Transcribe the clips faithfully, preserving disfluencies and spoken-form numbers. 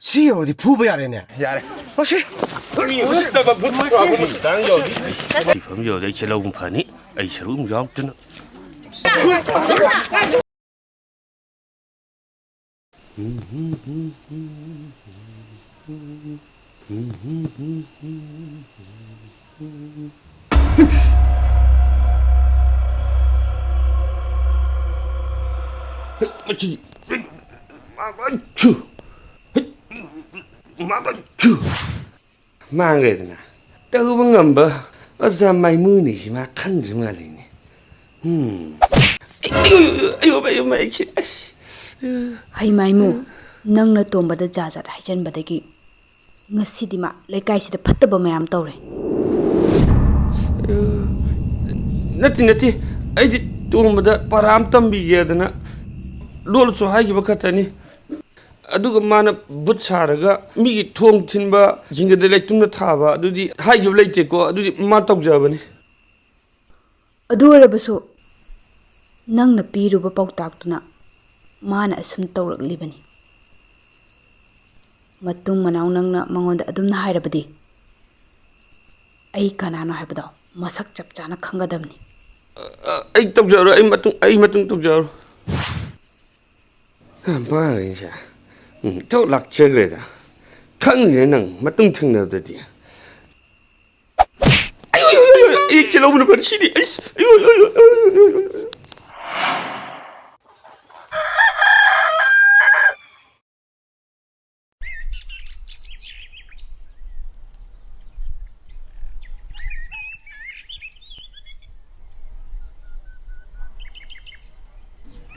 ꯁꯤ ꯌꯧꯔꯗꯤ ꯐꯨꯕ ꯌꯥꯔꯦꯅꯦ꯫ ꯌꯥꯔꯦ꯫ ꯃꯁꯤ ꯐꯤꯐꯝ ꯌꯧꯗꯦ, ꯑꯩ ꯁꯦꯂꯧ ꯐꯅꯤ꯫ ꯑꯩ ꯁꯔꯨꯛ ꯑꯃ ꯌꯥꯎꯗꯅ꯫ ꯃꯥꯡꯈ꯭ꯔꯦꯗꯅ꯫ ꯇꯧꯕ ꯉꯝꯕ ꯑꯣꯖꯥ ꯃꯥꯏꯃꯨꯅꯤꯁꯤ ꯃꯥ ꯈꯪꯗ꯭ꯔꯤ ꯃꯥꯜꯂꯤꯅꯦ꯫ ꯎꯝ꯫ ꯑꯌꯣ, ꯑꯌꯣ, ꯑꯌꯣ, ꯑꯩꯁꯦ, ꯑꯁ꯫ ꯍꯩ ꯃꯥꯏꯃꯨ, ꯅꯪꯅ ꯇꯣꯝꯕꯗ ꯖꯥꯠ ꯖꯥꯠ ꯍꯥꯏꯖꯟꯕꯗꯒꯤ ꯉꯁꯤꯗꯤ ꯃꯥ ꯂꯩꯀꯥꯏꯁꯤꯗ ꯐꯠꯇꯕ ꯃꯌꯥꯝ ꯇꯧꯔꯦ꯫ ꯅꯠꯇꯦ, ꯅꯠꯇꯦ, ꯑꯩꯗꯤ ꯇꯣꯝꯕꯗ ꯄꯔꯥ ꯑꯃ ꯇꯝꯕꯤꯒꯦꯗꯅ ꯂꯣꯜꯂꯁꯨ ꯍꯥꯏꯈꯤꯕ ꯈꯛꯇꯅꯤ꯫ ꯑꯗꯨꯒ ꯃꯥꯅ ꯕꯨꯠ ꯁꯥꯔꯒ ꯃꯤꯒꯤ ꯊꯣꯡ ꯊꯤꯟꯕ, ꯖꯤꯡꯒꯗ ꯂꯩꯇꯨꯝꯅ ꯊꯥꯕ, ꯑꯗꯨꯗꯤ ꯍꯥꯏꯈꯤꯕ ꯂꯩꯇꯦꯀꯣ, ꯑꯗꯨꯗꯤ ꯃꯥ ꯇꯧꯖꯕꯅꯤ꯫ ꯑꯗꯨ ꯑꯣꯏꯔꯕꯁꯨ ꯅꯪꯅ ꯄꯤꯔꯨꯕ ꯄꯥꯎꯇꯥꯛꯇꯨꯅ ꯃꯥꯅ ꯑꯁꯨꯝ ꯇꯧꯔꯛꯂꯤꯕꯅꯤ꯫ ꯃꯇꯨꯡ ꯃꯅꯥꯎ ꯅꯪꯅ ꯃꯉꯣꯟꯗ ꯑꯗꯨꯝꯅ ꯍꯥꯏꯔꯕꯗꯤ ꯑꯩ ꯀꯅꯥꯅꯣ ꯍꯥꯏꯕꯗꯣ ꯃꯁꯛ ꯆꯞ ꯆꯥꯅ ꯈꯪꯒꯗꯕꯅꯤ꯫ ꯑ, ꯑꯩ ꯇꯧꯖꯔꯣꯏ, ꯑꯩ ꯃꯇꯨꯡ, ꯑꯩ ꯃꯇꯨꯡ ꯇꯧꯖꯔꯣꯏ꯫ ꯃꯥꯡꯉꯤꯁꯦ꯫ ꯎꯝ, ꯏꯊꯧ ꯂꯥꯛꯆꯈ꯭ꯔꯦꯗ꯫ ꯈꯪꯅꯤꯅꯦ ꯅꯪ ꯃꯇꯨꯡ ꯊꯦꯡꯅꯕꯗꯗꯤ꯫ ꯑꯩ, ꯑꯩ, ꯑꯩ, ꯑꯩ, ꯑꯩ ꯆꯦꯜꯍꯧꯕꯅ ꯐꯔꯦ, ꯁꯤꯗꯤ꯫ ꯑꯩꯁ, ꯑꯩ, ꯑꯩ, ꯑꯩ, ꯑꯩ, ꯑꯩ, ꯑꯩ꯫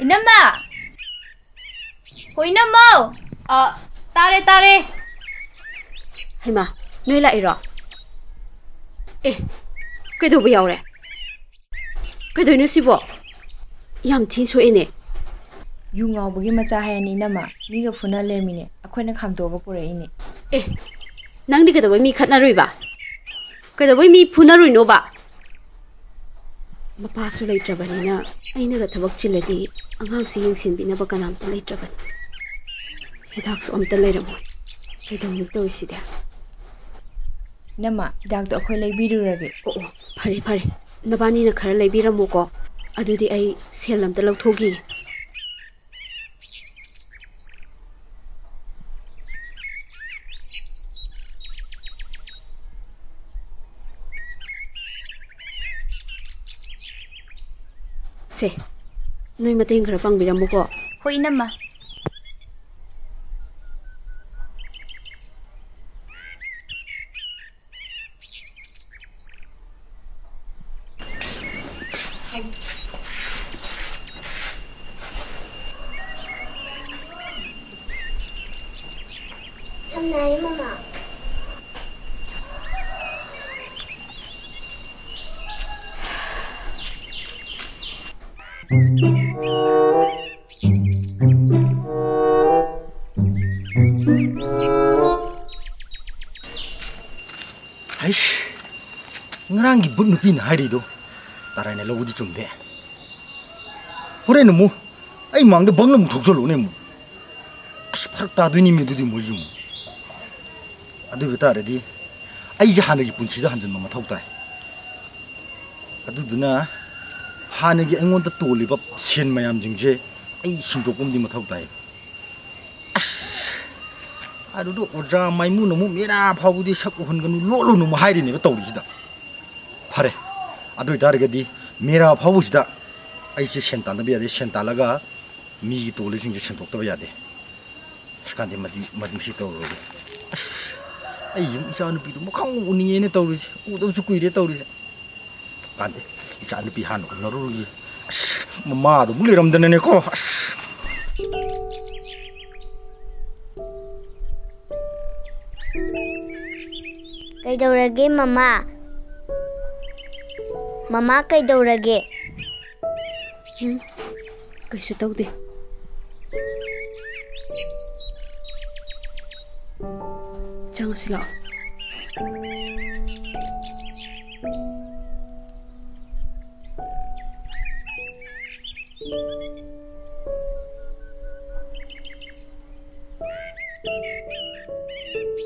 ꯏꯅꯝꯃ! ꯍꯣ, ꯏꯅꯝꯃꯧ! ꯑ, ꯇꯥꯔꯦ, ꯇꯥꯔꯦ꯫ ꯍꯩꯃꯥ, ꯅꯣꯏ ꯂꯥꯛꯏꯔꯣ? ꯑꯦ, ꯀꯩꯗꯧꯕ ꯌꯥꯎꯔꯦ? ꯀꯩꯗꯧꯏꯅꯣ ꯁꯤꯕꯣ? ꯌꯥꯝ ꯊꯤ ꯁꯣꯛꯑꯦꯅꯦ꯫ ꯌꯨ ꯉꯥꯎꯕꯒꯤ ꯃꯆꯥ ꯍꯥꯏꯅꯤ ꯏꯅꯝꯃ, ꯃꯤꯒ ꯐꯨꯅ ꯂꯩꯔꯝꯃꯤꯅꯦ, ꯑꯩꯈꯣꯏꯅ ꯈꯥꯝꯇꯣꯛꯑꯒ ꯄꯨꯔꯛꯏꯅꯦ꯫ ꯑꯦ, ꯅꯪꯗꯤ ꯀꯩꯗꯧꯕꯩ ꯃꯤ ꯈꯠꯅꯔꯨꯏꯕ? ꯀꯩꯗꯧꯕꯩ ꯃꯤ ꯐꯨꯅꯔꯨꯏꯅꯣꯕ? ꯃꯄꯥꯁꯨ ꯂꯩꯇ꯭ꯔꯕꯅꯤꯅ ꯑꯩꯅꯒ ꯊꯕꯛ ꯆꯤꯜꯂꯗꯤ ꯑꯉꯥꯡꯁꯤ ꯌꯦꯡꯁꯤꯟꯕꯤꯅꯕ ꯀꯅꯥꯝꯇ ꯂꯩꯇ꯭ꯔꯕꯅꯤ꯫ ꯍꯤꯗꯥꯛꯁꯨ ꯑꯝꯇ ꯂꯩꯔꯝꯃꯣꯏ꯫ ꯀꯩꯗꯧꯅꯤ ꯇꯧꯔꯤꯁꯤꯗꯤ? ꯏꯅꯝꯃ, ꯍꯤꯗꯥꯛꯇꯣ ꯑꯩꯈꯣꯏ ꯂꯩꯕꯤꯔꯨꯔꯒꯦ꯫ ꯑꯣ, ꯑꯣ, ꯐꯔꯦ, ꯐꯔꯦ꯫ ꯅꯕꯥꯅꯤꯅ ꯈꯔ ꯂꯩꯕꯤꯔꯝꯃꯣꯀꯣ꯫ ꯑꯗꯨꯗꯤ ꯑꯩ ꯁꯦꯜ ꯑꯝꯇ ꯂꯧꯊꯣꯛꯈꯤꯒꯦ꯫ ꯁꯦ, ꯅꯣꯏ ꯃꯇꯦꯡ ꯈꯔ ꯄꯥꯡꯕꯤꯔꯝꯃꯨꯀꯣ꯫ ꯍꯣꯏ, ꯏꯅꯝꯃ꯫ ꯌꯥꯝ ꯅꯥꯏꯌꯦ, ꯃꯃꯥ꯫ ꯍꯩꯁ, ꯉꯔꯥꯡꯒꯤ ꯚꯨꯠ ꯅꯨꯄꯤꯅ ꯍꯥꯏꯔꯤꯗꯣ ꯇꯔꯥꯏꯅ ꯂꯧꯕꯗꯤ ꯆꯨꯝꯗꯦ꯫ ꯍꯣꯔꯦꯟ ꯑꯃꯨꯛ ꯑꯩ ꯃꯥꯡꯗ ꯕꯪ ꯑꯃꯨꯛ ꯊꯣꯛꯆꯜꯂꯨꯅꯦ ꯑꯃꯨꯛ꯫ ꯑꯁ, ꯐꯔꯛ ꯇꯥꯗꯣꯏꯅꯤꯃꯤ ꯑꯗꯨꯗꯤ ꯃꯣꯏꯁꯨ ꯑꯃꯨꯛ꯫ ꯑꯗꯨ ꯑꯣꯏꯕ ꯇꯥꯔꯗꯤ ꯑꯩꯁꯦ ꯍꯥꯟꯅꯒꯤ ꯄꯨꯟꯁꯤꯗ ꯍꯟꯖꯤꯟꯕ ꯃꯊꯧ ꯇꯥꯏ꯫ ꯑꯗꯨꯗꯨꯅ ꯍꯥꯟꯅꯒꯤ ꯑꯩꯉꯣꯟꯗ ꯇꯣꯜꯂꯤꯕ ꯁꯦꯟ ꯃꯌꯥꯝꯁꯤꯡꯁꯦ ꯑꯩ ꯁꯤꯡꯗꯣꯛꯄ ꯑꯃꯗꯤ ꯃꯊꯧ ꯇꯥꯏ꯫ ꯑꯁ, ꯑꯗꯨꯗ ꯑꯣꯖꯥ ꯃꯥꯏꯃꯨꯅ ꯑꯃꯨꯛ ꯃꯦꯔꯥ ꯐꯥꯎꯕꯗꯤ ꯁꯛ ꯎꯍꯟꯒꯅꯨ, ꯂꯣꯠꯂꯨꯅꯨ ꯑꯃꯨꯛ ꯍꯥꯏꯔꯤꯅꯦꯕ ꯇꯧꯔꯤꯁꯤꯗ꯫ ꯐꯔꯦ, ꯑꯗꯨ ꯑꯣꯏꯇꯥꯔꯒꯗꯤ ꯃꯦꯔꯥ ꯐꯥꯎꯕꯁꯤꯗ ꯑꯩꯁꯦ ꯁꯦꯟ ꯇꯥꯟꯗꯕ ꯌꯥꯗꯦ꯫ ꯁꯦꯟ ꯇꯥꯜꯂꯒ ꯃꯤꯒꯤ ꯇꯣꯜꯂꯤꯁꯤꯡꯁꯦ ꯁꯦꯡꯗꯣꯛꯇꯕ ꯌꯥꯗꯦ꯫ ꯑꯁ, ꯀꯥꯟꯗꯦ, ꯃꯁꯤ, ꯃꯁꯤ ꯇꯧꯔꯔꯣꯏꯒꯦ꯫ ꯑꯁ, ꯑꯩ ꯌꯨꯝ ꯏꯆꯥ ꯅꯨꯄꯤꯗꯣ ꯃꯈꯪ ꯎꯅꯤꯡꯉꯦꯅ ꯇꯧꯔꯤꯁꯦ, ꯎꯗꯕꯁꯨ ꯀꯨꯏꯔꯦ ꯇꯧꯔꯤꯁꯦ꯫ ꯀꯥꯟꯗꯦ, ꯏꯆꯥ ꯅꯨꯄꯤ ꯍꯥꯟꯅ ꯎꯅꯔꯨꯔꯒꯦ꯫ ꯑꯁ, ꯃꯃꯥꯗꯣ ꯑꯃꯨꯛ ꯂꯩꯔꯝꯗꯅꯅꯦꯀꯣ꯫ ꯑꯁ꯫ ꯀꯩꯗꯧꯔꯒꯦ, ꯃꯃꯥ? ꯃꯃꯥ, ꯀꯩꯗꯧꯔꯒꯦ? ꯎꯝ, ꯀꯩꯁꯨ ꯇꯧꯗꯦ꯫ ꯆꯪꯉꯁꯤ ꯂꯥꯛꯑꯣ꯫ ꯑꯦ,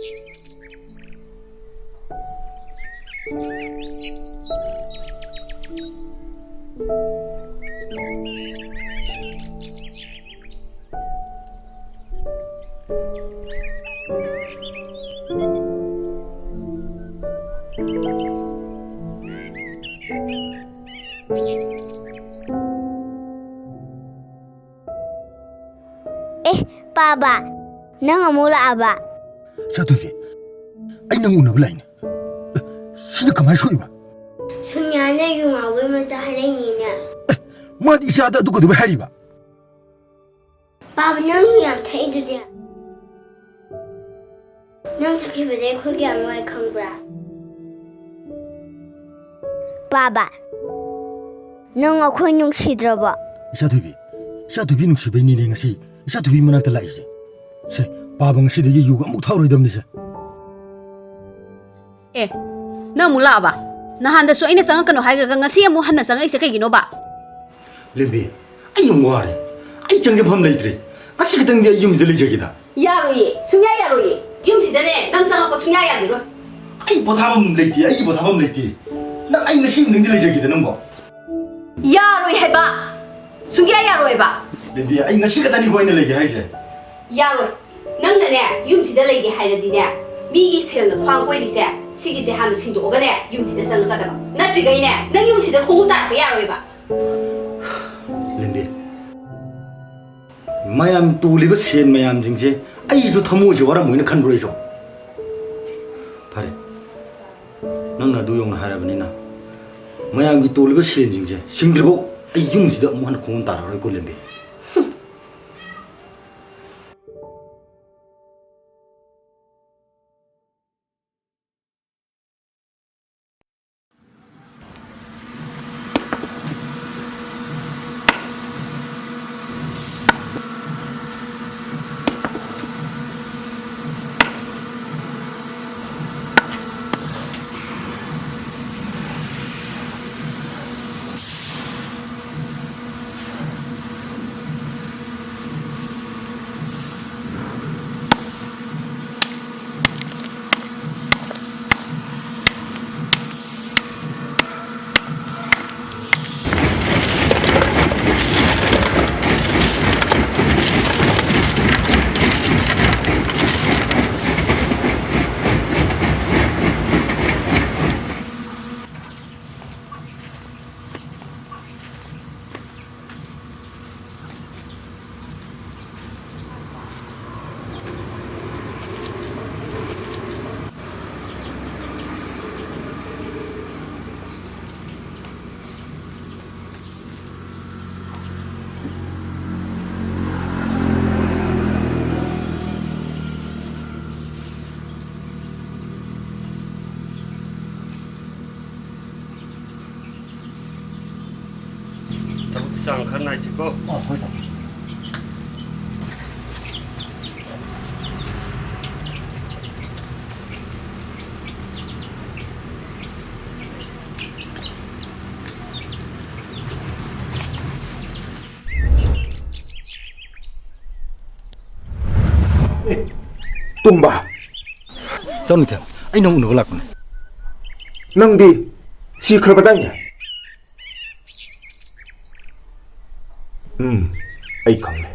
ꯄꯥꯕ, ꯅꯪ ꯑꯃꯨꯛ ꯂꯥꯛꯑꯕ? ꯏꯆꯥꯊꯣꯏꯕꯤ, ꯑꯩ ꯅꯪ ꯎꯅꯕ ꯂꯥꯛꯏꯅꯦ꯫ ꯑꯦ, ꯁꯤꯅ ꯀꯃꯥꯏ ꯁꯣꯛꯏꯕ? ꯁꯣꯅꯤꯌꯥꯅ ꯌꯨ ꯉꯥꯎꯕꯩ ꯃꯆꯥ ꯍꯥꯏꯔꯛꯏꯅꯤꯅꯦ꯫ ꯑꯦ, ꯃꯥꯗꯤ ꯏꯆꯥꯗ ꯑꯗꯨ ꯀꯩꯗꯧꯕꯩ ꯍꯥꯏꯔꯤꯕ? ꯄꯥꯕ, ꯅꯪ ꯌꯥꯝ ꯊꯛꯏꯗꯨꯗꯤ꯫ ꯅꯪ ꯆꯠꯈꯤꯕꯗꯩ ꯑꯩꯈꯣꯏ ꯀꯌꯥꯝ ꯋꯥꯏ ꯈꯪꯕ꯭ꯔꯥ? ꯄꯥꯕ, ꯅꯪ ꯑꯩꯈꯣꯏ ꯅꯨꯡꯁꯤꯗ꯭ꯔꯕꯣ? ꯏꯆꯥꯊꯣꯏꯕꯤ, ꯏꯆꯥꯊꯣꯏꯕꯤ ꯅꯨꯡꯁꯤꯕꯩꯅꯤꯅꯦ ꯉꯁꯤ ꯏꯆꯥꯊꯣꯏꯕꯤ ꯃꯅꯥꯛꯇ ꯂꯥꯛꯏꯁꯦ꯫ ꯁꯦ, ꯄꯥꯕ ꯉꯁꯤꯗꯒꯤ ꯌꯨꯒ ꯑꯃꯨꯛ ꯊꯛꯑꯔꯣꯏꯗꯕꯅꯤꯁꯦ꯫ ꯑꯦ, ꯅꯪ ꯑꯃꯨꯛ ꯂꯥꯛꯑꯕ? ꯅꯍꯥꯟꯗꯁꯨ ꯑꯩꯅ ꯆꯪꯉꯛꯀꯅꯣ ꯍꯥꯏꯈ꯭ꯔꯒ ꯉꯁꯤ ꯑꯃꯨꯛ ꯍꯟꯅ ꯆꯪꯉꯛꯏꯁꯦ ꯀꯩꯒꯤꯅꯣꯕ? ꯂꯦꯝꯕꯤ, ꯑꯩ ꯌꯥꯝ ꯋꯥꯔꯦ꯫ ꯑꯩ ꯆꯪꯖꯐꯝ ꯂꯩꯇ꯭ꯔꯦ꯫ ꯉꯁꯤ ꯈꯛꯇꯪꯗꯤ ꯑꯩ ꯌꯨꯝꯁꯤꯗ ꯂꯩꯖꯒꯦꯗ꯫ ꯌꯥꯔꯣꯏꯌꯦ, ꯁꯨꯡꯌꯥ ꯌꯥꯔꯣꯏꯌꯦ꯫ ꯌꯨꯝꯁꯤꯗꯅꯦ ꯅꯪ ꯆꯪꯉꯛꯄ ꯁꯨꯡꯌꯥ ꯌꯥꯈꯤꯔꯣꯏ꯫ ꯑꯩ ꯄꯣꯊꯥꯐꯝ ꯂꯩꯇꯦ, ꯑꯩꯒꯤ ꯄꯣꯊꯥꯐꯝ ꯂꯩꯇꯦ꯫ ꯅꯪ, ꯑꯩ ꯉꯁꯤ ꯈꯛꯇꯪꯗꯤ ꯂꯩꯖꯒꯦꯗ ꯅꯪꯕꯣ꯫ ꯌꯥꯔꯣꯏ ꯍꯥꯏꯕ! ꯁꯨꯡꯌꯥ ꯌꯥꯔꯣꯏꯕ! ꯂꯦꯝꯕꯤ, ꯑꯩ ꯉꯁꯤ ꯈꯛꯇꯅꯤꯀꯣ ꯑꯩꯅ ꯂꯩꯒꯦ ꯍꯥꯏꯁꯦ꯫ ꯌꯥꯔꯣꯏ꯫ ꯅꯪꯅꯅꯦ ꯌꯨꯝꯁꯤꯗ ꯂꯩꯒꯦ ꯍꯥꯏꯔꯗꯤꯅꯦ, ꯃꯤꯒꯤ ꯁꯦꯜꯅ ꯈ꯭ꯋꯥꯡ ꯀꯣꯏꯔꯤꯁꯦ, ꯁꯤꯒꯤꯁꯦ ꯍꯥꯟꯅ ꯁꯤꯡꯗꯣꯛꯑꯒꯅꯦ ꯌꯨꯝꯁꯤꯗ ꯆꯪꯉꯛꯀꯗꯕ꯫ ꯅꯠꯇ꯭ꯔꯤꯈꯩꯅꯦ ꯅꯪ ꯌꯨꯝꯁꯤꯗ ꯈꯣꯡꯎꯞ ꯇꯥꯔꯛꯄ ꯌꯥꯔꯣꯏꯕ꯫ ꯂꯦꯝꯕꯤ, ꯃꯌꯥꯝ ꯇꯣꯜꯂꯤꯕ ꯁꯦꯟ ꯃꯌꯥꯝꯁꯤꯡꯁꯦ ꯑꯩꯁꯨ ꯊꯃꯣꯏꯁꯦ ꯋꯥꯔꯝꯃꯣꯏꯅ ꯈꯟꯕ꯭ꯔꯣ ꯑꯩꯁꯨ? ꯐꯔꯦ, ꯅꯪꯅ ꯑꯗꯨ ꯌꯧꯅ ꯍꯥꯏꯔꯕꯅꯤꯅ, ꯃꯌꯥꯝꯒꯤ ꯇꯣꯜꯂꯤꯕ ꯁꯦꯟꯁꯤꯡꯁꯦ ꯁꯤꯡꯗ꯭ꯔꯤꯐꯥꯎ ꯑꯩ ꯌꯨꯝꯁꯤꯗ ꯑꯃꯨꯛ ꯍꯟꯅ ꯈꯣꯡꯎꯞ ꯇꯥꯔꯛꯑꯔꯣꯏꯀꯣ, ꯂꯦꯝꯕꯤ꯫ ꯆꯥꯡ ꯈꯔ ꯅꯥꯏꯁꯤꯀꯣ꯫ ꯑꯣ, ꯍꯣꯏ, ꯇꯥꯃꯣ꯫ ꯑꯦ, ꯇꯣꯝꯕ꯫ ꯇꯥꯃꯣ ꯅꯤꯡꯊꯦꯝ, ꯑꯩ ꯅꯪ ꯎꯅꯕ ꯂꯥꯛꯄꯅꯦ꯫ ꯅꯪꯗꯤ ꯁꯤꯈ꯭ꯔꯕꯗꯥꯏꯅꯦ? ꯎꯝ, ꯑꯩ ꯈꯪꯂꯦ꯫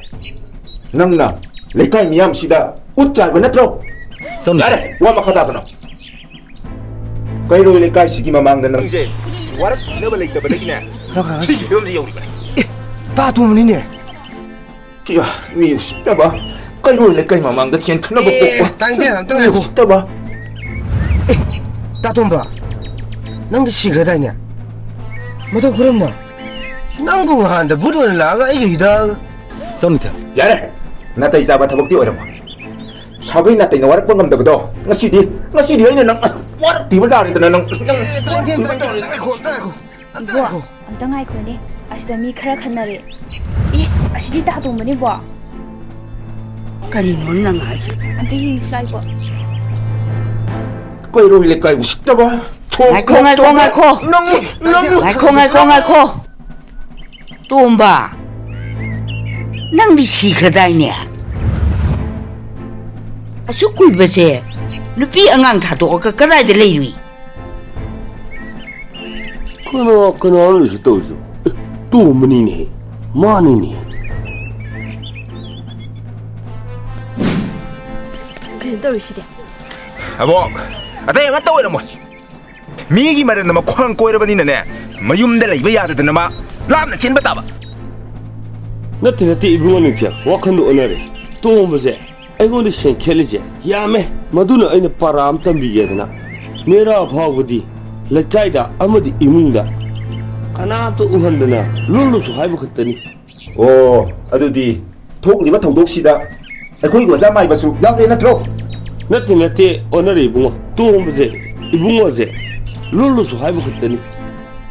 ꯅꯪꯅ ꯂꯩꯀꯥꯏ ꯃꯤꯌꯥꯝꯁꯤꯗ ꯎꯠ ꯆꯥꯏꯕ ꯅꯠꯇ꯭ꯔꯣ? ꯇꯥꯃꯣ ꯅꯤꯡꯊꯦꯝ꯫ ꯌꯥꯔꯦ, ꯋꯥ ꯃꯈꯥ ꯇꯥꯒꯅꯨ꯫ ꯀꯩꯔꯣꯏ ꯂꯩꯀꯥꯏꯁꯤꯒꯤ ꯃꯃꯥꯡꯗ ꯅꯪꯁꯦ ꯋꯥꯔꯛ ꯄꯤꯅꯕ ꯂꯩꯇꯕꯗꯒꯤꯅꯦ ꯁꯤꯒꯤ ꯐꯤꯕꯝꯁꯤ ꯌꯧꯔꯤꯕꯅꯤ꯫ ꯑꯦ, ꯇꯥ ꯇꯣꯝꯕꯅꯤꯅꯦ꯫ ꯁꯤꯌꯥ, ꯃꯤ ꯎꯁꯤꯠꯇꯕ꯫ ꯀꯩꯔꯣꯏ ꯂꯩꯀꯥꯏ ꯃꯃꯥꯡꯗ ꯆꯦꯟꯊꯅꯕ ꯑꯦ, ꯄꯣꯛꯄ꯫ ꯇꯥꯅꯤꯡꯗꯦ, ꯑꯝꯇ ꯃꯤ ꯉꯥꯏꯈꯣ꯫ ꯎꯁꯤꯠꯇꯕ꯫ ꯑꯦ, ꯇꯥ ꯇꯣꯝꯕ, ꯅꯪꯗꯤ ꯁꯤꯈ꯭ꯔꯗꯥꯏꯅꯦ? ꯃꯇꯧ ꯀꯔꯝꯅ? ꯅꯪꯕꯨ ꯅꯍꯥꯟꯗ ꯚꯨꯠ ꯑꯣꯏꯅ ꯂꯥꯛꯑꯒ ꯑꯩꯒꯤ ꯍꯤꯗꯥꯛ ꯇꯥꯃꯣ ꯅꯤꯡꯊꯦꯝ꯫ ꯌꯥꯔꯦ! ꯅꯥꯇꯩ ꯆꯥꯕ ꯊꯕꯛꯇꯤ ꯑꯣꯏꯔꯝꯃꯣꯏ꯫ ꯁꯥꯒꯩ ꯅꯥꯇꯩꯅ ꯋꯥꯔꯛꯄ ꯉꯝꯗꯕꯗꯣ ꯉꯁꯤꯗꯤ, ꯉꯁꯤꯗꯤ ꯑꯩꯅ ꯅꯪ ꯋꯥꯔꯛ ꯄꯤꯕ ꯇꯥꯔꯦꯗꯅ ꯅꯪ, ꯅꯪ ꯑꯦ, ꯇꯥꯅꯤꯡꯗꯦ, ꯇꯥꯅꯤꯡꯗꯦ, ꯉꯥꯏꯈꯣ, ꯉꯥꯏꯈꯣ, ꯑꯝꯇ ꯉꯥꯏꯈꯣ꯫ ꯏꯕꯣ, ꯑꯝꯇ ꯉꯥꯏꯈꯣꯅꯦ꯫ ꯑꯁꯤꯗ ꯃꯤ ꯈꯔ ꯈꯟꯅꯔꯦ꯫ ꯑꯦ, ꯑꯁꯤꯗꯤ ꯇꯥ ꯇꯣꯝꯕꯅꯤꯕꯣ꯫ ꯀꯔꯤꯅꯣ ꯅꯪ ꯍꯥꯏꯁꯦ? ꯑꯝꯇ ꯌꯦꯡꯁꯤ ꯂꯥꯎ ꯏꯕꯣ꯫ ꯀꯩꯔꯣꯏ ꯂꯩꯀꯥꯏ ꯎꯁꯤꯠꯇꯕ꯫ ꯊꯣꯛ, ꯉꯥꯏꯈꯣ, ꯊꯣꯛ, ꯉꯥꯏꯈꯣ, ꯊꯣꯛ꯫ ꯉꯥꯏꯈꯣ꯫ ꯅꯪ, ꯁꯤ, ꯅꯪ꯫ ꯉꯥꯏꯈꯣ, ꯉꯥꯏꯈꯣ, ꯉꯥꯏꯈꯣ꯫ ꯇꯣꯝꯕ, ꯅꯪꯗꯤ ꯁꯤꯈ꯭ꯔꯗꯥꯏꯅꯦ? ꯑꯁꯨꯛ ꯀꯨꯏꯕꯁꯦ ꯅꯨꯄꯤ ꯑꯉꯥꯡ ꯊꯥꯗꯣꯛꯑꯒ ꯀꯗꯥꯏꯗ ꯂꯩꯔꯨꯏ? ꯀꯅꯥ, ꯀꯅꯥꯅꯣ ꯁꯤ ꯇꯧꯔꯤꯁꯤꯕꯣ? ꯑꯦ, ꯇꯣꯝꯕꯅꯤꯅꯦ, ꯃꯥꯅꯤꯅꯦ꯫ ꯀꯩꯅꯣ ꯇꯧꯔꯤꯁꯤꯗꯤ? ꯑꯕꯣꯛ, ꯑꯇꯩ ꯑꯃꯠꯇ ꯑꯣꯏꯔꯝꯃꯣꯏ꯫ ꯃꯤꯒꯤ ꯃꯔꯟꯗ ꯃꯈ꯭ꯋꯥꯡ ꯀꯣꯏꯔꯕꯅꯤꯅꯅꯦ, ꯃꯌꯨꯝꯗ ꯂꯩꯕ ꯌꯥꯗꯗꯅ ꯃꯥ ꯂꯥꯞꯅ ꯆꯦꯟꯕ ꯇꯥꯕ꯫ ꯅꯠꯇꯦ, ꯅꯠꯇꯦ, ꯏꯕꯨꯡꯉꯣ ꯅꯤꯡꯊꯦꯝ, ꯋꯥꯈꯜꯗꯣ ꯑꯣꯟꯅꯔꯦ꯫ ꯇꯣꯝꯕꯁꯦ ꯑꯩꯉꯣꯟꯗ ꯁꯦꯟ ꯈꯦꯠꯂꯤꯁꯦ ꯌꯥꯝꯃꯦ꯫ ꯃꯗꯨꯅ ꯑꯩꯅ ꯄꯔꯥ ꯑꯃ ꯇꯝꯕꯤꯒꯦꯗꯅ ꯅꯦꯔꯥ ꯐꯥꯎꯕꯗꯤ ꯂꯩꯀꯥꯏꯗ ꯑꯃꯗꯤ ꯏꯃꯨꯡꯗ ꯀꯅꯥꯝꯇ ꯎꯍꯟꯗꯅ ꯂꯣꯜꯂꯨꯁꯨ ꯍꯥꯏꯕ ꯈꯛꯇꯅꯤ꯫ ꯑꯣ, ꯑꯗꯨꯗꯤ ꯊꯣꯛꯂꯤꯕ ꯊꯧꯗꯣꯛꯁꯤꯗ ꯑꯩꯈꯣꯏꯒꯤ ꯑꯣꯖꯥ ꯃꯥꯏꯕꯁꯨ ꯌꯥꯎꯔꯦ ꯅꯠꯇ꯭ꯔꯣ? ꯅꯠꯇꯦ, ꯅꯠꯇꯦ, ꯑꯣꯟꯅꯔꯦ ꯏꯕꯨꯡꯉꯣ꯫ ꯇꯣꯝꯕꯁꯦ ꯏꯕꯨꯡꯉꯣꯁꯦ ꯂꯣꯜꯂꯨꯁꯨ ꯍꯥꯏꯕ ꯈꯛꯇꯅꯤ꯫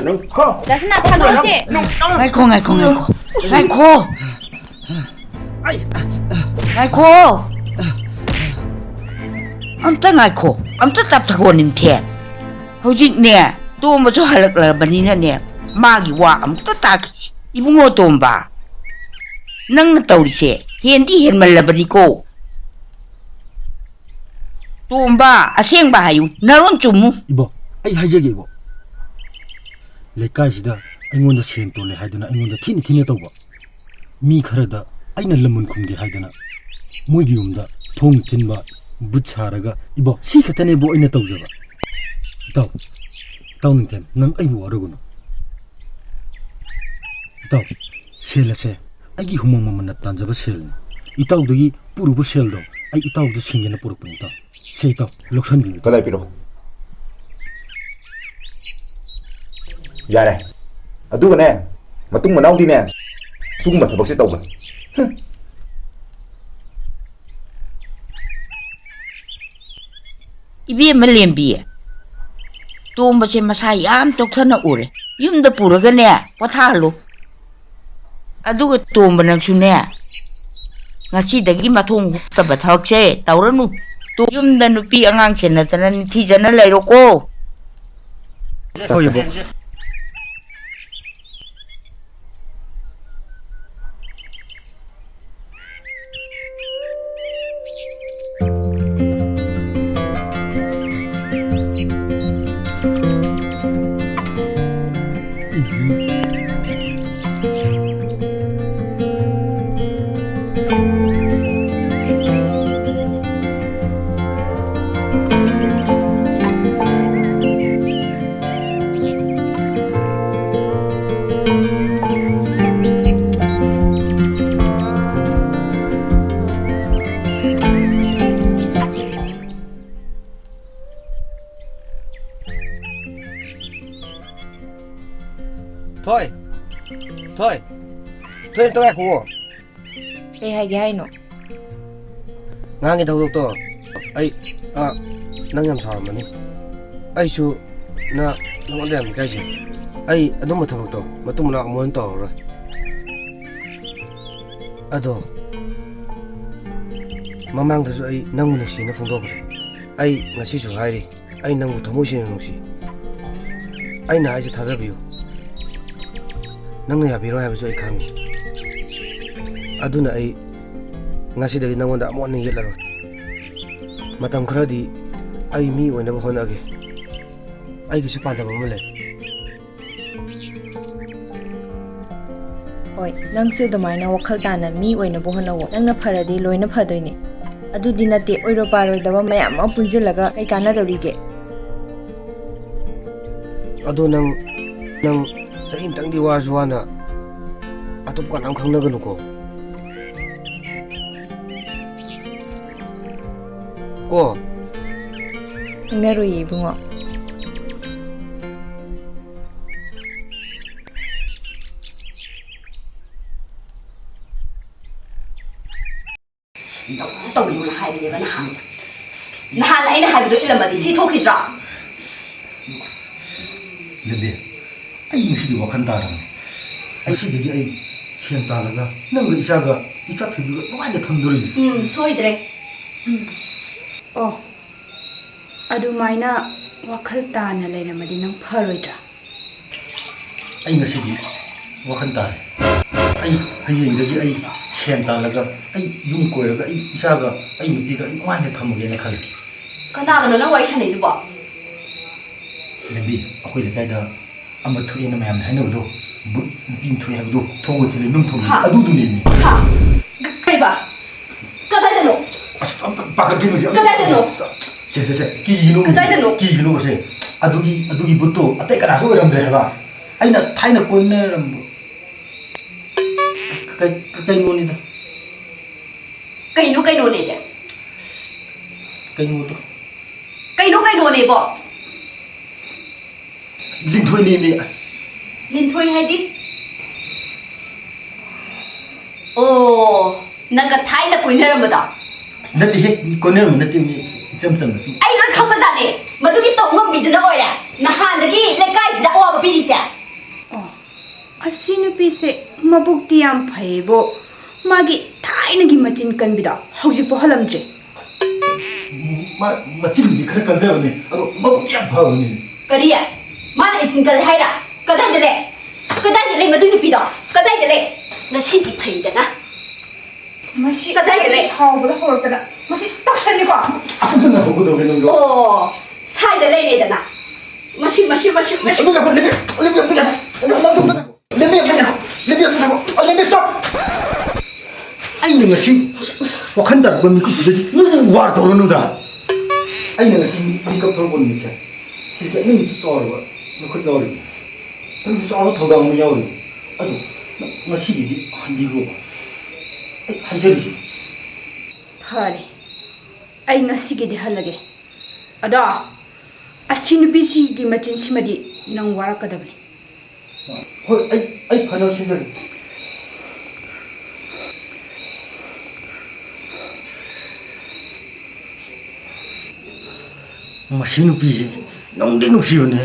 ꯅꯪ, ꯍꯥ? ꯗꯥ ꯁꯅꯥ, ꯊꯥꯗꯣꯛꯑꯁꯦ꯫ ꯅꯪ, ꯅꯪ, ꯉꯥꯏꯈꯣ, ꯉꯥꯏꯈꯣ, ꯉꯥꯏꯈꯣ꯫ ꯉꯥꯏꯈꯣ꯫ ꯑꯩ, ꯉꯥꯏꯈꯣ꯫ ꯑꯝꯇ ꯉꯥꯏꯈꯣ꯫ ꯑꯝꯇ ꯇꯞꯊꯈꯣ, ꯅꯤꯡꯊꯦꯝ꯫ ꯍꯧꯖꯤꯛꯅꯦ, ꯇꯣꯝꯕꯁꯨ ꯍꯜꯂꯛꯂꯕꯅꯤꯅꯅꯦ, ꯃꯥꯒꯤ ꯋꯥ ꯑꯃꯨꯛꯇ ꯇꯥꯈꯤꯁꯤ꯫ ꯏꯕꯨꯡꯉꯣ ꯇꯣꯝꯕ, ꯅꯪꯅ ꯇꯧꯔꯤꯁꯦ ꯍꯦꯟꯗꯤ ꯍꯦꯟꯃꯜꯂꯕꯅꯤꯀꯣ꯫ ꯇꯣꯝꯕ, ꯑꯁꯦꯡꯕ ꯍꯥꯏꯌꯨ, ꯅꯔꯣꯟ ꯆꯨꯝꯃꯨ꯫ ꯏꯕꯣ, ꯑꯩ ꯍꯥꯏꯖꯒꯦ, ꯏꯕꯣ꯫ ꯂꯩꯀꯥꯏꯁꯤꯗ ꯑꯩꯉꯣꯟꯗ ꯁꯦꯟ ꯇꯣꯜꯂꯦ ꯍꯥꯏꯗꯅ ꯑꯩꯉꯣꯟꯗ ꯊꯤꯅ ꯊꯤꯅ ꯇꯧꯕ꯫ ꯃꯤ ꯈꯔꯗ ꯑꯩꯅ ꯂꯃꯟ ꯈꯨꯝꯒꯦ ꯍꯥꯏꯗꯅ ꯃꯣꯏꯒꯤ ꯌꯨꯝꯗ ꯊꯣꯡ ꯊꯤꯟꯕ, ꯕꯨꯠ ꯁꯥꯔꯒ, ꯏꯕꯣ, ꯁꯤ ꯈꯛꯇꯅꯦꯕꯣ ꯑꯩꯅ ꯇꯧꯖꯕ꯫ ꯏꯇꯥꯎ, ꯏꯇꯥꯎ ꯅꯤꯡꯊꯦꯝ, ꯅꯪ ꯑꯩꯕꯨ ꯋꯥꯔꯧꯒꯅꯨ꯫ ꯏꯇꯥꯎ, ꯁꯦꯜ ꯑꯁꯦ ꯑꯩꯒꯤ ꯍꯨꯃꯥꯡ ꯃꯃꯜꯅ ꯇꯥꯟꯖꯕ ꯁꯦꯜꯅꯤ꯫ ꯏꯇꯥꯎꯗꯒꯤ ꯄꯨꯔꯨꯕ ꯁꯦꯜꯗꯣ ꯑꯩ ꯏꯇꯥꯎꯗ ꯁꯤꯡꯒꯦꯅ ꯄꯨꯔꯛꯄꯅꯤ, ꯏꯇꯥꯎ꯫ ꯁꯦ, ꯏꯇꯥꯎ, ꯂꯧꯁꯟꯕꯤꯌꯨ, ꯏꯇꯥꯎ꯫ ꯀꯗꯥꯏ ꯄꯤꯔꯛꯑꯣ? ꯌꯥꯔꯦ꯫ ꯑꯗꯨꯒꯅꯦ, ꯃꯇꯨꯡ ꯃꯅꯥꯎꯗꯤꯅꯦ, ꯁꯤꯒꯨꯝꯕ ꯊꯕꯛꯁꯦ ꯇꯧꯒꯅꯨ꯫ ꯍꯨꯝ꯫ ꯏꯕꯦꯝꯃ ꯂꯦꯝꯕꯤ, ꯇꯣꯝꯕꯁꯦ ꯃꯁꯥ ꯌꯥꯝ ꯆꯣꯛꯊꯅ ꯎꯔꯦ꯫ ꯌꯨꯝꯗ ꯄꯨꯔꯒꯅꯦ, ꯄꯣꯊꯥꯍꯜꯂꯨ꯫ ꯑꯗꯨꯒ ꯇꯣꯝꯕ ꯅꯪꯁꯨꯅꯦ, ꯉꯁꯤꯗꯒꯤ ꯃꯊꯣꯡ ꯍꯨꯛꯇꯕ ꯊꯕꯛꯁꯦ ꯇꯧꯔꯅꯨ꯫ ꯇꯣ-, ꯌꯨꯝꯗ ꯅꯨꯄꯤ ꯑꯉꯥꯡ ꯁꯦꯟꯅꯗꯅ ꯅꯤꯡꯊꯤꯖꯅ ꯂꯩꯔꯣꯀꯣ꯫ ꯍꯣꯏ, ꯏꯕꯣꯛ꯫ ꯍꯣꯏ, ꯊꯣꯏꯅ ꯇꯧ ꯉꯥꯏꯈꯨꯑꯣ꯫ ꯀꯩ ꯍꯥꯏꯒꯦ ꯍꯥꯏꯅꯣ? ꯉꯥꯡꯒꯦ ꯊꯧꯗꯣꯛꯇꯣ꯫ ꯑꯩ, ꯑ, ꯅꯪ ꯌꯥꯝ ꯁꯥꯎꯔꯝꯃꯅꯤ꯫ ꯑꯩꯁꯨ ꯅ-, ꯅꯉꯣꯟꯗ ꯌꯥꯝ ꯏꯀꯥꯏꯖꯩ꯫ ꯑꯩ ꯑꯗꯨꯝꯕ ꯊꯕꯛꯇꯣ ꯃꯇꯨꯡ ꯃꯅꯥꯎ ꯑꯃꯨꯛ ꯍꯟꯅ ꯇꯧꯔꯔꯣꯏ꯫ ꯑꯗꯣ, ꯃꯃꯥꯡꯗꯁꯨ ꯑꯩ ꯅꯪꯕꯨ ꯅꯨꯡꯁꯤꯅ ꯐꯣꯡꯗꯣꯛꯈ꯭ꯔꯦ꯫ ꯑꯩ ꯉꯁꯤꯁꯨ ꯍꯥꯏꯔꯤ, ꯑꯩ ꯅꯪꯕꯨ ꯊꯃꯣꯏ ꯁꯦꯡꯅ ꯅꯨꯡꯁꯤ꯫ ꯑꯩꯅ ꯍꯥꯏꯁꯦ ꯊꯥꯖꯕꯤꯌꯨ꯫ ꯅꯪꯅ ꯌꯥꯕꯤꯔꯣꯏ ꯍꯥꯏꯕꯁꯨ ꯑꯩ ꯈꯪꯉꯤ꯫ ꯑꯗꯨꯅ ꯑꯩ ꯉꯁꯤꯗꯒꯤ ꯅꯪꯉꯣꯟꯗ ꯑꯃꯨꯛ ꯍꯟꯅ ꯌꯦꯠꯂꯔꯣꯏ꯫ ꯃꯇꯝ ꯈꯔꯗꯤ ꯑꯩ ꯃꯤ ꯑꯣꯏꯅꯕ ꯍꯣꯠꯅꯒꯦ꯫ ꯑꯩꯒꯤꯁꯨ ꯄꯥꯟꯗꯝ ꯑꯃ ꯂꯩ꯫ ꯍꯣꯏ, ꯅꯪꯁꯨ ꯑꯗꯨꯃꯥꯏꯅ ꯋꯥꯈꯜ ꯇꯥꯅ ꯃꯤ ꯑꯣꯏꯅꯕ ꯍꯣꯠꯅꯧꯑꯣ꯫ ꯅꯪꯅ ꯐꯔꯗꯤ ꯂꯣꯏꯅ ꯐꯗꯣꯏꯅꯦ꯫ ꯑꯗꯨꯗꯤ ꯅꯠꯇꯦ, ꯑꯣꯏꯔꯣ ꯄꯥꯔꯣꯏꯗꯕ ꯃꯌꯥꯝ ꯑꯃ ꯄꯨꯟꯁꯤꯜꯂꯒ ꯀꯩ ꯀꯥꯟꯅꯗꯧꯔꯤꯒꯦ? ꯑꯗꯣ ꯅꯪ, ꯅꯪ ꯆꯍꯤ ꯑꯃꯇꯪꯗꯤ ꯋꯥꯔꯁꯨ ꯋꯥꯅ ꯑꯇꯣꯞꯄ ꯀꯅꯥꯝ ꯈꯪꯅꯒꯅꯨꯀꯣ꯫ ꯀꯣ? ꯈꯪꯅꯔꯣꯏꯌꯦ, ꯏꯕꯨꯡꯉꯣ꯫ ꯅꯪ ꯇꯧꯅꯨꯅ ꯍꯥꯏꯕꯅꯦꯕ ꯅꯍꯥꯟ꯫ ꯅꯍꯥꯟ ꯑꯩꯅ ꯍꯥꯏꯕꯗꯣ ꯏꯜꯂꯝꯃꯗꯤ ꯁꯤ ꯊꯣꯛꯈꯤꯗ꯭ꯔꯣ? ꯂꯦꯝꯕꯤ, ꯑꯩ ꯉꯁꯤꯗꯤ ꯋꯥꯈꯜ ꯇꯥꯔꯕꯅꯦ꯫ ꯑꯩ ꯁꯤꯗꯒꯤ ꯑꯩ ꯁꯦꯟ ꯇꯥꯜꯂꯒ ꯅꯪꯒ ꯏꯆꯥꯒ, ꯏꯆꯥ ꯊꯣꯏꯕꯤꯒ ꯅꯨꯡꯉꯥꯏꯅ ꯊꯝꯗꯣꯔꯤꯁꯦ꯫ ꯎꯝ, ꯁꯣꯏꯗ꯭ꯔꯦ꯫ ꯎꯝ꯫ ꯑꯣ, ꯑꯗꯨꯃꯥꯏꯅ ꯋꯥꯈꯜ ꯇꯥꯅ ꯂꯩꯔꯝꯃꯗꯤ ꯅꯪ ꯐꯔꯣꯏꯗ꯭ꯔꯥ? ꯑꯩ ꯉꯁꯤꯗꯤ ꯋꯥꯈꯜ ꯇꯥꯔꯦ꯫ ꯑꯩ ꯍꯌꯦꯡꯗꯒꯤ ꯑꯩ ꯁꯦꯟ ꯇꯥꯜꯂꯒ, ꯑꯩ ꯌꯨꯝ ꯀꯣꯏꯔꯒ, ꯑꯩ ꯏꯆꯥꯒ, ꯑꯩ ꯅꯨꯄꯤꯒ ꯑꯩ ꯅꯨꯡꯉꯥꯏꯅ ꯊꯝꯃꯒꯦꯅ ꯈꯜꯂꯦ꯫ ꯀꯅꯥꯒꯅꯣ ꯅꯪ ꯋꯥꯔꯤ ꯁꯥꯟꯅꯩꯗꯨꯕꯣ? ꯂꯦꯝꯕꯤ, ꯑꯩꯈꯣꯏ ꯂꯩꯀꯥꯏꯗ ꯑꯃ ꯊꯣꯛꯑꯦꯅ ꯃꯌꯥꯝꯅ ꯍꯥꯏꯅꯕꯗꯣ, ꯕꯨꯠ ꯅꯨꯄꯤ ꯑꯃ ꯊꯣꯛꯑꯦ ꯍꯥꯏꯕꯗꯣ, ꯊꯣꯡꯒ ꯊꯤꯜꯂꯦ, ꯅꯨꯡ ꯊꯣꯡꯉꯦ, ꯍꯥ? ꯑꯗꯨꯗꯨꯅꯦꯃꯤ꯫ ꯍꯥ? ꯀ-, ꯀꯩꯕ? ꯀꯗꯥꯏꯗꯅꯣ? ꯑꯁ, ꯑꯝꯇ ꯄꯥꯈꯠꯀꯅꯨꯁꯦ, ꯑꯝꯇ ꯀꯗꯥꯏꯗꯅꯣ? ꯁꯦ, ꯁꯦ, ꯁꯦ, ꯀꯤꯒꯤꯅꯣ, ꯀꯗꯥꯏꯗꯅꯣ? ꯀꯤꯒꯤꯅꯣꯕꯁꯦ꯫ ꯑꯗꯨꯒꯤ, ꯑꯗꯨꯒꯤ ꯕꯨꯠꯇꯣ ꯑꯇꯩ ꯀꯅꯥꯁꯨ ꯑꯣꯏꯔꯝꯗ꯭ꯔꯦ ꯍꯥꯏꯕ꯫ ꯑꯩꯅ ꯊꯥꯏꯅ ꯀꯣꯏꯅꯔꯝꯕ ꯀꯩ-, ꯀꯩ-, ꯀꯩꯅꯣꯅꯤꯗ꯫ ꯀꯩꯅꯣ ꯀꯩꯅꯣꯅꯦꯗꯤ? ꯀꯩꯅꯣꯗꯣ꯫ ꯀꯩꯅꯣ ꯀꯩꯅꯣꯅꯦꯕꯣ? ꯂꯤꯟꯊꯣꯏꯅꯦꯃꯤ꯫ ꯑꯁ꯫ ꯂꯤꯟꯊꯣꯏ ꯍꯥꯏꯗꯤ? ꯑꯣ, ꯅꯪꯒ ꯊꯥꯏꯅ ꯀꯣꯏꯅꯔꯝꯕꯗꯣ? ꯑꯁ, ꯅꯠꯇꯦꯍꯦ, ꯃꯤ ꯀꯣꯏꯅꯔꯝꯕ ꯅꯠꯇꯦ, ꯃꯤ ꯏꯆꯝ ꯆꯝꯅ ꯁꯨꯝ꯫ ꯑꯩ ꯂꯣꯏ ꯈꯪꯕꯖꯥꯠꯅꯦ꯫ ꯃꯗꯨꯒꯤ ꯇꯧ ꯉꯝꯕꯤꯗꯨꯅ ꯑꯣꯏꯔꯦ ꯅꯍꯥꯟꯗꯒꯤ ꯂꯩꯀꯥꯏꯁꯤꯗ ꯑꯋꯥꯕ ꯄꯤꯔꯤꯁꯦ꯫ ꯑꯣ, ꯑꯁꯤ ꯅꯨꯄꯤꯁꯦ ꯃꯕꯨꯛꯇꯤ ꯌꯥꯝ ꯐꯩꯌꯦꯕꯣ꯫ ꯃꯥꯒꯤ ꯊꯥꯏꯅꯒꯤ ꯃꯆꯤꯟ ꯀꯟꯕꯤꯗꯣ ꯍꯧꯖꯤꯛꯄꯨ ꯍꯜꯂꯝꯗ꯭ꯔꯤ꯫ ꯃ-, ꯃꯆꯤꯟꯕꯨꯗꯤ ꯈꯔ ꯀꯟꯖꯕꯅꯦ, ꯑꯗꯣ ꯃꯕꯨꯛꯇꯤ ꯌꯥꯝ ꯐꯕꯅꯦ꯫ ꯀꯔꯤ? ꯃꯥꯅ ꯏꯆꯤꯟ ꯀꯜꯂꯦ ꯍꯥꯏꯔ? ꯀꯗꯥꯏꯗ ꯂꯩ? ꯀꯗꯥꯏꯗ ꯂꯩ ꯃꯗꯨ ꯅꯨꯄꯤꯗꯣ? ꯀꯗꯥꯏꯗ ꯂꯩ? ꯉꯁꯤꯗꯤ ꯐꯩꯗꯅ꯫ ꯃꯁꯤ ꯀꯗꯥꯏꯗ ꯂꯩ? ꯁꯥꯎꯕꯗ ꯍꯧꯔꯛꯇꯅ ꯃꯁꯤ ꯇꯧꯁꯜꯂꯤꯀꯣ꯫ ꯑꯝꯇ ꯉꯥꯏꯈꯣ, ꯀꯩꯗꯧꯔꯒꯦ ꯅꯪꯗꯣ? ꯑꯣ, ꯁꯥꯏꯗ ꯂꯩꯔꯦꯗꯅ꯫ ꯃꯁꯤ, ꯃꯁꯤ, ꯃꯁꯤ, ꯃꯁꯤ꯫ ꯑꯝꯇ ꯉꯥꯏꯈꯣ, ꯂꯦꯝꯕꯤ, ꯂꯦꯝꯕꯤ, ꯑꯝꯇ ꯉꯥꯏꯈꯣ꯫ ꯂꯦꯝꯕꯤ, ꯑꯝꯇ ꯉꯥꯏꯈꯣ꯫ ꯂꯦꯝꯕꯤ, ꯑꯝꯇ ꯉꯥꯏꯈꯣ꯫ ꯑ, ꯂꯦꯝꯕꯤ, stop! ꯑꯩꯅ ꯉꯁꯤ ꯋꯥꯈꯜ ꯇꯥꯔꯛꯄ ꯃꯤꯀꯨꯞꯁꯤꯗꯗꯤ ꯅꯪ ꯋꯥꯔ ꯇꯧꯔꯅꯨꯗ꯫ ꯑꯩꯅ ꯉꯁꯤ ꯃꯤ-, ꯃꯤꯀꯞ ꯊꯣꯛꯂꯛꯄ ꯅꯨꯃꯤꯠꯁꯦ, ꯁꯤꯗ ꯅꯪꯒꯤꯁꯨ ꯆꯥꯎꯔꯕ ꯅꯈꯨꯠ ꯌꯥꯎꯔꯤꯅꯤ꯫ ꯅꯪꯒꯤꯁꯨ ꯆꯥꯎꯔꯕ ꯊꯧꯗꯥꯡ ꯑꯃ ꯌꯥꯎꯔꯤꯅꯤ꯫ ꯑꯗꯣ ꯅ-, ꯉꯁꯤꯒꯤꯗꯤ ꯍꯟꯕꯤꯈ꯭ꯔꯣꯕ꯫ ꯑꯩ ꯍꯥꯏꯖꯔꯤꯁꯤꯅꯤ꯫ ꯐꯔꯦ, ꯑꯩ ꯉꯁꯤꯒꯤꯗꯤ ꯍꯜꯂꯒꯦ꯫ ꯑꯗꯣ ꯑꯁꯤ ꯅꯨꯄꯤꯁꯤꯒꯤ ꯃꯆꯤꯟꯁꯤꯃꯗꯤ ꯅꯪ ꯋꯥꯔꯛꯀꯗꯕꯅꯤ꯫ ꯍꯣꯏ, ꯑꯩ, ꯑꯩ ꯐꯅꯕ ꯁꯤꯟꯖꯒꯦ꯫ ꯃꯁꯤ ꯅꯨꯄꯤꯁꯦ ꯅꯨꯡꯗꯤ ꯅꯨꯡꯁꯤꯕꯅꯦ꯫